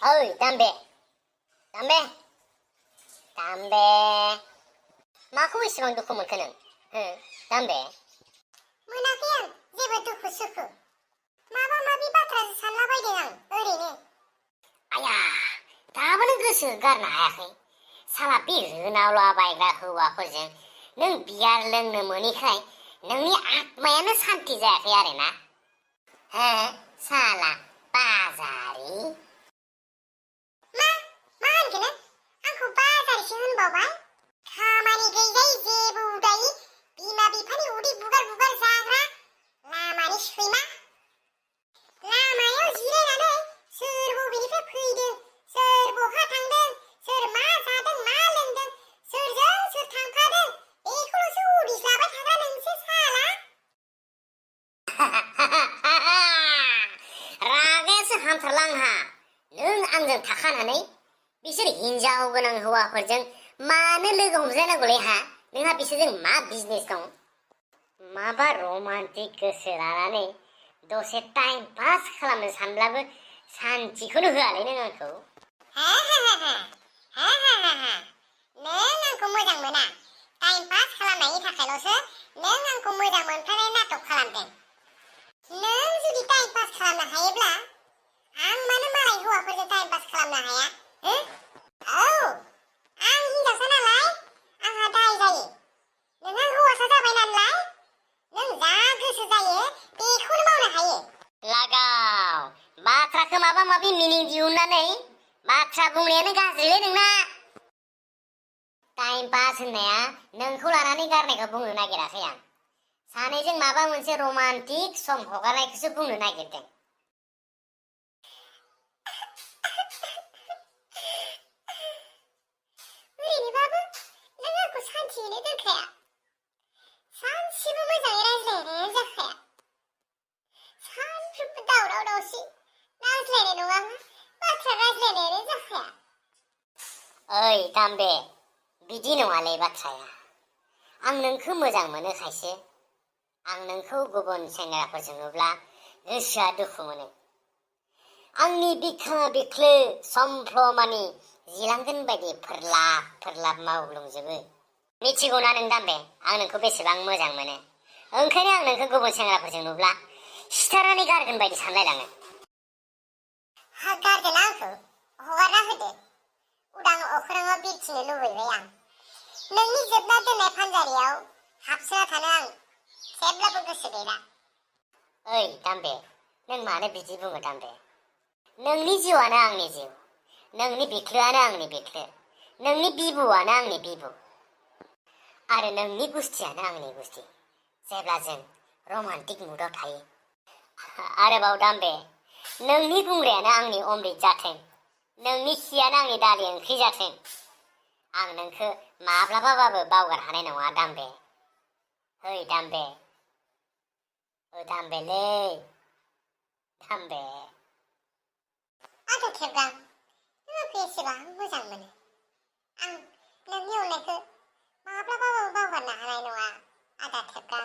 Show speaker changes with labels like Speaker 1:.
Speaker 1: ओइ दामबे दामबे दामबे माखौ एसेबां दुखु मोनखो नों हो दामबे
Speaker 2: मोनाखै आं जेबो दुखु सुखु माबा माबि बाथ्रासो सानलाबायदों आं ओरैनो
Speaker 1: आया दाबो नों गोसो गारनो हायाखै साला बे रोनावलाबायग्रा हौवाफोरजों नों बियार लोंनो मोनैखाय नोंनि आत्मायानो सान्ति जायाखै आरोना हो साला बाजारि
Speaker 2: मा होनखो नों आंखौ बाजारिसो होनबावबाय खामानि गैजायै जेबो उदायि बिमा बिफानि उदै बुगार बुगार जाग्रा लामानि सैमा लामायाव जिरायनानै सोर बबेनिफ्राय फैदों सोर बहा थांदों सोर मा जादों मा लोंदों सोरजों सोर थांफादों बेखौल'सो उदिस लाबाय थाग्रा नोंसो साला
Speaker 1: रागायासो हामथारला आंहा नों आंजों थाखानानै बिसोर हिनजाव गोनां हौवाफोरजों मानो लोगो हमजानांगौलै हा नोंहा बिसोरजों मा बिजनेस दं माबा रमान्टिक गोसो लानानै दसे टाइम पास खालामनो सानब्लाबो सान्थिखौनो होआलै नों आंखौ
Speaker 2: नों आंखौ मोजां मोना टाइम पास खालामनायनि थाखायल'सो नों आंखौ मोजां मोनफ्लांनाय नाटक खालामदों नों जुदि टाइम पास खालामनो हायोब्ला आं मानो मालाय हौवाफोरजों टाइम पास खालामनो हाया औ आं हिनजावसा नालाय आंहा दाय जायो नोंहा हौवासा जाबाय नालाय नों जा गोसो जायो बेखौनो मावनो हायो
Speaker 1: लागाव बाथ्राखौ माबा माबि मिनिं दिहुननानै बाथ्रा बुंनायानो गाज्रिलै नोंना टाइम पास होननाया नोंखौ लानानै गारनायखौ बुंनो नागिराखै आं सानैजों माबा मोनसे रमान्टिक सम हगारनायखौसो बुंनो नागिरदों
Speaker 2: ओरैनोबाबो नों आंखौ सान्थियैनो दोनखाया सानसेबो मोजाङै रायज्लायनायानो जाखाया सानफ्रोमबो दावराव दावसि रायज्लायनाय नङाबा बाथ्रा रायज्लायनायानो जाखाया
Speaker 1: ओइ दामबे बिदि नङालै बाथ्राया आं नोंखौ मोजां मोनो खायसे आं नोंखौ गुबुन सेंग्राफोरजों नुब्ला गोसोआ दुखु मोनो आंनि बिखा बिख्लो समफ्लमानि जिलांगोन बायदि फोरलाब फोरलाब मावग्लुंजोबो मिथिगौना नों दामबे आं नोंखौ बेसेबां मोजां मोनो ओंखायनो आं नोंखौ गुबुन सेंग्राफोरजों नुब्ला सिथारनानै गारगोन बायदि सानलायलाङो
Speaker 2: गारगोन आंखौ हगारना होदो उदां अख्राङाव बिरथिनो लुबैबाय आं नोंनि जोबना दोननाय फानजारियाव हाबसोना थानो आं जेब्लाबो गोसो गैला
Speaker 1: ओइ दामबे नों मानो बिदि बुङो दामबे नोंनि जिउआनो आंनि जिउ नोंनि बिख्लोआनो आंनि बिख्लो नोंनि बिबुआनो आंनि बिबु आरो नोंनि गुस्थियानो आंनि गुस्थि जेब्ला जों रमान्टिक मुडआव थायो आरोबाव दामबे नोंनि बुंग्रायानो आंनि अमृत जाथों नोंनि खियानो आंनि दालि ओंख्रि जाथों आं नोंखौ माब्लाबाबाबो बावगार हानाय नङा दामबे ओइ दामबे दामबेलै दामबे
Speaker 2: आदा खेबगां नों आंखौ एसेबां मोजां मोनो आं नोंनि अननायखौ माब्लाबाबो बावगारनो हानाय नङा आदा खेबगां